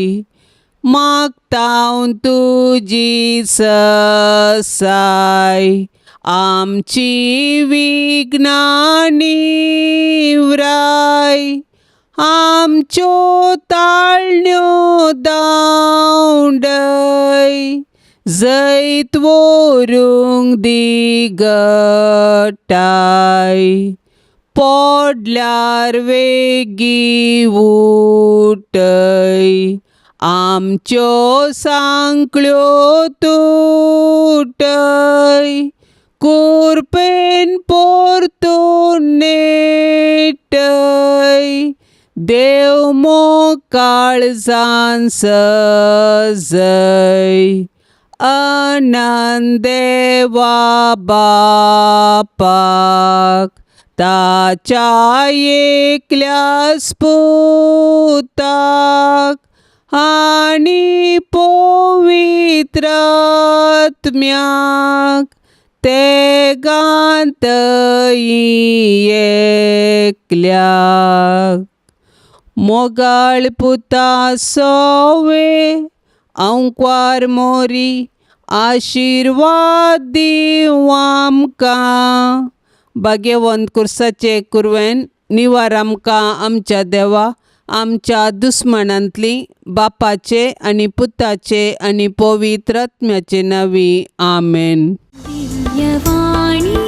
मागता तुजी ससाय, आमची विघ्नां निवराय, आमच्यो ताळण्यो दावंडय जैत व्हरूंक दी गटाय पोडल्यार वेगीं उठय आमच्यो सांकळ्यो तुटय कुरपेन पोरतून नेटय देव मोग काळजान सजय अनंत देवा बापाक ताच्या एकल्याच पुताक आनी पवित्रात्म्याक तेगांतय एकल्याक मोगाळ पुता सोवे आंकवार मोरी आशिर्वाद दीव आमकां भाग्यवंत कुर्साचे कुरवेन निवार आमकां आमच्या देवा आमच्या दुस्मनांतली बापाचे आनी पुताचे आनी पवित्र आत्म्याचे नांवी आमेन. दिव्यवाणी.